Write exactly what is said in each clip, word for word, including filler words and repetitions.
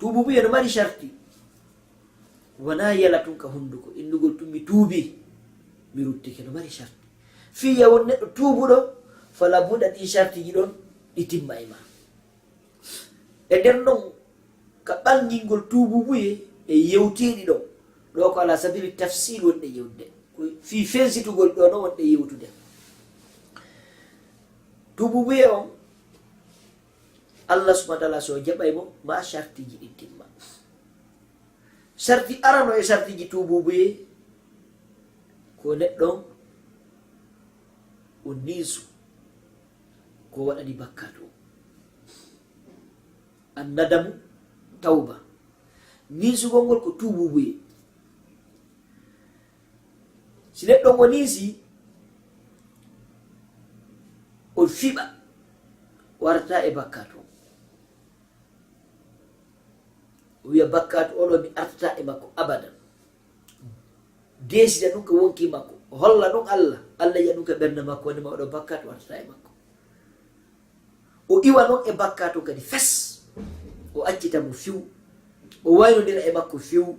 Tuubuubuyee no mari sharti. Wanaa yala tun ka hunduko, innugol tun mi tuubii, mi ruttike, no mari sharti. Fii yo won neɗɗo tuubuɗo, fala budda ɗin shartiiji ɗon ɗi timma e maa. E nder non, ka ɓangingol tuubuubuyee e yewteeɗi ɗon, ɗoo ko ala sabili tafsil wonɗen yewtude. Ko fii fensitugol ɗoo non wonɗen yewtude. Tuubuubuyee on, Allah subhanahu wa ta'ala si o jaɓay mo, maa shartiiji ɗin timma. Sharti arano e shartiiji tuubuubuyee, ko neɗɗo on o ninsu ko waɗani bakkaatu on. Annadamu tawba. Ninsugol ngol ko tuubuubuyee. Si neɗɗo on o ninsii, o fiɓa, o artataa e bakkaatu on. O wi'a, "Bakkaatu on ɗoo mi artataa e makko abadan." Deesida ɗun ka wonkii makko. O holla ɗun Allah. Allah yi'a ɗun ka ɓernde makko, wonde ma oo ɗoo bakkaatu artataa e makko. O iwa non e bakkaatu on kadi fes. O accita mo few. O waynondira e makko few.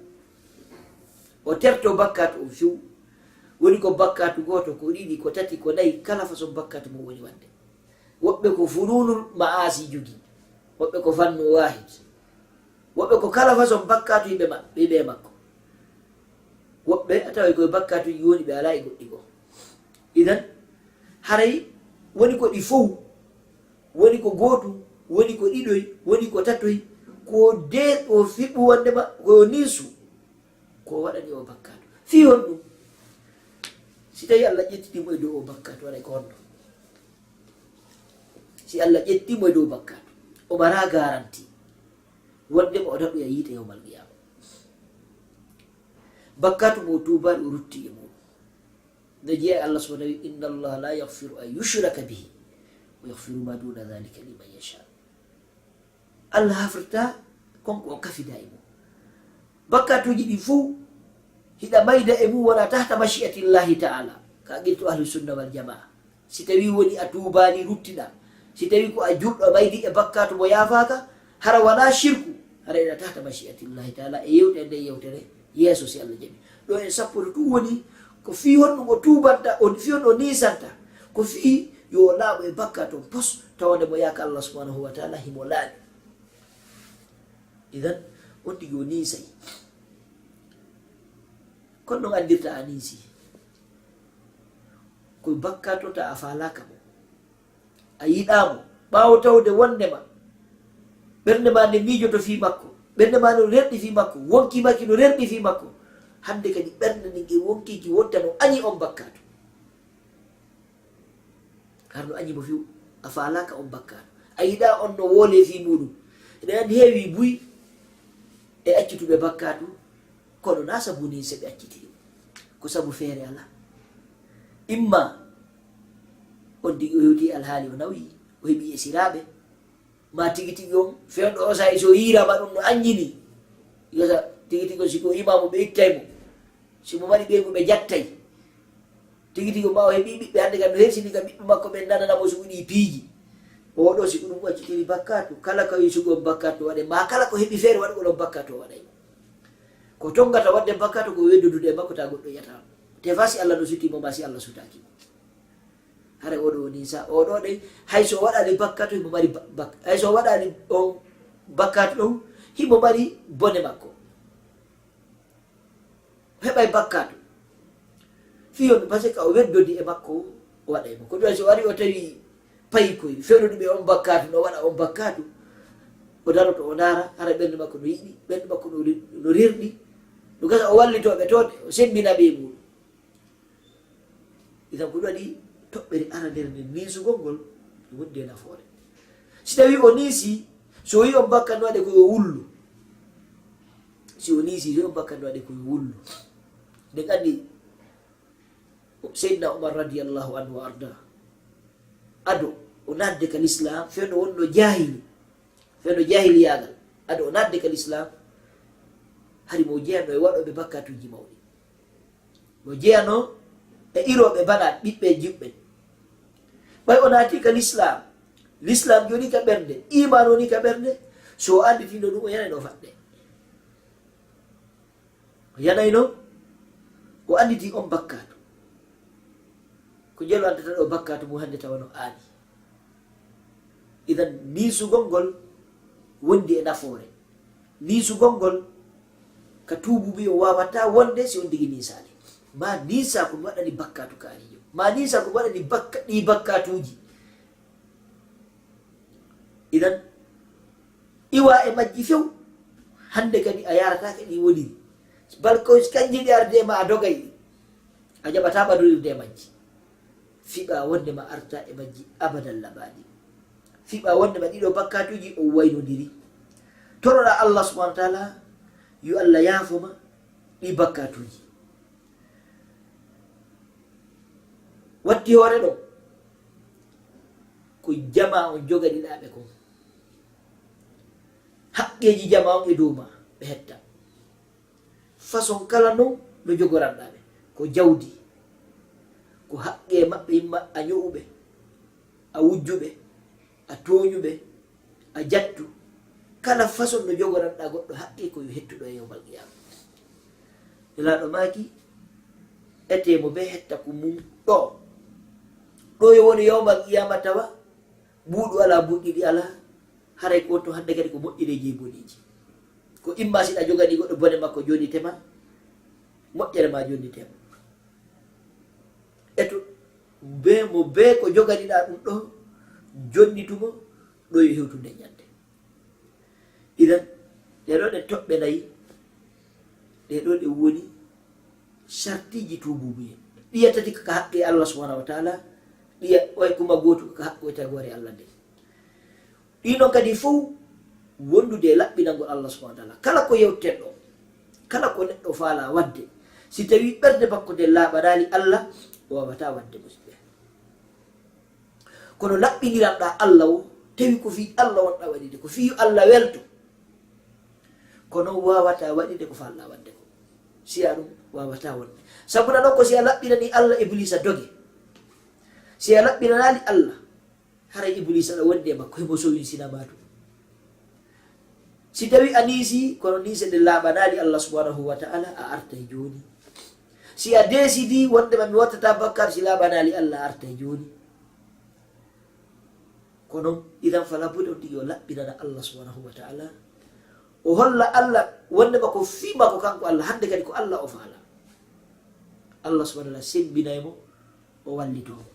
O tertoo bakkaatu on few. Woni ko bakkaatu gooto, ko ɗiɗi, ko tati, ko nayi, kala façon bakkaatu mo woni waɗde. Woɓɓe ko funuunul ma'aasi jogii. Woɓɓe ko fannu waahid. Woɓɓe ko kala façon bakkaatu hiɓe ma-, hiɓe e makko. Woɓɓe a taway koye bakkaatuuji woni, ɓe alaa e goɗɗi goo. Idan, haray woni ko ɗi fow, woni ko gootum, woni ko ɗiɗoy, woni ko tatoy, ko dee o fiɓu wonde ma, ko yo ninsu, ko waɗani o bakkaatu. Fii honɗum? Si tawi Allah ƴettiti mo e dow o bakkaatu, waɗay ko honno? Si Allah ƴetti mo e dow bakkaatu, o maraa garanti wonde ma o daɗoya yiite yawmal qiyaama. Bakkaatu mo o tuubaali, o rutti e muɗum. No jeyaa e Allah subhanahu wa ta'ala, "Inna Allaha la yaghfiru an yushraka bihi wa yaghfiru ma duna dhalika liman yasha." Allah hafirta kon ko o kafida e mun. Bakkaatuuji ɗin fow hiɗa mayda e mun wona tahta mashi'atillahi ta'ala. Ka aqidatu ahli sunna wal jamaa. Si tawii woni a tuubaali, ruttiɗaa. Si tawii ko a julɗo, a maydii e bakkaatu mo yaafaaka, hara wanaa shirku, hara ina tahta mashi'atillahi ta'ala, e yewte e nden yewtere yeeso si Allah jaɓi. Ɗo en sappoto tun woni ko fii honɗum o tuubanta, o fii honɗum o niisanta, ko fii yo o laaɓo e bakkaatu on pos, tawande mo yaaka Allah subhanahu wa ta'ala himo laaɓi. Idan, on tigi o niisay. Kono non andirta a niisi. Ko bakkaatu ta a faalaaka mo. A yiɗaa mo. Ɓaawo tawde wondema ɓernde maa nde miijoto fii makko. Ɓernde maa nde no rerɗi fii makko. Wonkii maa ki no rerɗi fii makko. Hannde kadi ɓernde nden e wonkii ki wonta no añi on bakkaatu. Har no añi mo few, a faalaaka on bakkaatu. A yiɗaa on no woolee fii muuɗum. Eɗen anndi heewii buy e accutuɓe bakkaatu, kono naa sabu nii se ɓe accitiri. Ko sabu feere alaa. Imma on tigi o hewtii alhaali o nawii, o heɓii esiraaɓe, maa tigi tigi on fewndo o saa'i so yiiraama ɗum no aññini. Yosa tigi tigi on si ko imaamu ɓe ittay mo. Si mo mari ɓeyngu ɓe jattay. Tigi tigi on maa o heɓii ɓiɓɓe hannde kam no hersini ka ɓiɓɓe makko ɓen nanana mo suuɗii piiji. Oo ɗoo si ko ɗum accitiri bakkaatu, kala ko yii sugu on bakkaatu waɗe, maa kala ko heɓi feere waɗugol on bakkaatu o waɗay. Ko tongata waɗde bakkaatu ko weddodude e makko taa goɗɗo yi'ata. Te faa si Allah no sutii mo maa si Allah sutaaki mo. Hara oo ɗoo woni sa, oo ɗoo ɗen, hay so o waɗaali bakkaatu, himo mari ba-, bak-, hay so o waɗaali on bakkaatu ɗon, himo mari bone makko. O heɓay bakkaatu. Fii on, parce que o weddodi e makko, o waɗay mo. Ko ɗum waɗi so o ari o tawi paykoy, fewnuɗo ɓe on bakkaatu, no waɗa on bakkaatu. O daroto, o ndaara, hara ɓernde makko no yiɗi, ɓernde makko no ri-, no rirɗi. No gasa o wallitoo ɓe toon, o semmbina ɓe e muuɗum. Idan ko ɗum waɗi toɓɓere aranere nden, niisugol ngol, no wondi e nafoore. Si tawii o niisii, si o yi'ii on bakkaatu no waɗe ko yo wullu. Si o niisii, si o yi'ii on bakkaatu no waɗe ko yo wullu. Nde anndi Seydina Umar radiyallahu anhu wa arda, ado o naatde ka lislaam, fewndo wonno jaahili, fewndo jaahiliyaagal, ado o naatde ka lislaam, hari mo jeyanno e waɗooɓe bakkaatuuji mawɗi. No jeyanoo e irooɓe bana ɓiɓɓe juɓɓe. Ɓay o naatii ka lislaam, lislaam jooni ka ɓernde, iimaan woni ka ɓernde, So o annditino ɗum, o yanayno o faɗɗe. O yanayno o annditi on bakkaatu. Ko jelo anndata ɗo bakkaatu mum hannde tawa no aani. Idan, niisugol ngol wondi e nafoore. Niisugol ngol ka tuubuɓe o waawataa wonde si on tigi niisaali. Ma niisa ko mi waɗani bakkaatu kaarijo. Ma niisa ko mi waɗani bakka-, ɗi bakkaatuuji. Idan, iwa e majji few, hannde kadi a yarataake ɗi woniri. Bal ko kanji ɗi arde ma a dogay ɗi. A jaɓataa ɓadodirde e majji. Fiɓaa wonde ma arta e majji abadan labaɗi. Fiɓaa wonde ma ɗiɗo bakkaatuuji o waynodiri. Toroɗaa Allah subhanahu wa ta'ala, yo Allah yaafo ma ɗi bakkaatuuji. Watti hoore ɗo, ko jamaa on joganiɗaa ɓe kon. Haqqeeji jamaa on e dow ma, ɓe hetta. Façon kala non no jogoranɗaa ɓe. Ko jawdi, ko haqqe maɓɓe, imma a ño'u ɓe, a wujju ɓe, a tooñu ɓe, a jattu. Kala façon no jogoranɗaa goɗɗo haqqe ko yo hettu ɗo e yawmal qiyaama. Nelaaɗo maaki, etee mo bee hetta ko mum ɗo. Ɗo yo woni yawmal qiyaama tawa buuɗu alaa, buuɗi ɗiɗi alaa, haray ko wonto hannde kadi ko moƴƴereeji e boneeji. Ko imma si ɗa joganii goɗɗo bone makko jonnitee ma, moƴƴere maa jonnitee ma. Eto, bee mo bee ko joganiɗaa ɗum ɗo, jonnitu mo, ɗo yo hewtu nden ñande. Idan, ɗee ɗoo ɗe toɓɓe nayi, ɗee ɗoo ɗe woni sartiiji tuubuubuyee. Ɗiya tati ko ka haqqe Allah subhanahu wa ta'ala, ɗiya oya kuma gootu ko ka haqqe tagoore Allah nden. Ɗii non kadi fow wondude e laɓɓinangol Allah subhanahu wa ta'ala. Kala ko yewten ɗoo, kala ko neɗɗo faalaa waɗde, si tawii ɓernde makko nden laaɓanaali Allah, o waawataa waɗde, musiɓɓe. Kono laɓɓiniranɗaa Allah o, tawi ko fii Allah wonɗaa waɗude, ko fii yo Allah welto. Kono waawataa waɗude ko faalɗaa waɗde ko. Si a ɗum waawataa wonde. Sabu na non ko si a laɓɓinanii Allah, Ibliisa doge. Si a laɓɓinanaali Allah, haray Ibliisa no wondi e makko, himo sowinsina maa tun. Si tawii a niisii, kono niise nde laaɓanaali Allah subhanahu wa ta'ala, a artay jooni. Si a deesidii wondema mi wattataa bakkar si laaɓanaali Allah, a artay jooni. Kono, idan, fala budda on tigi o laɓɓinana Allah subhanahu wa ta'ala. O holla Allah wondema ko fii makko kanko Allah, hannde kadi ko Allah o faalaa. Allah subhanahu wa ta'ala semmbinay mo, o wallitoo mo.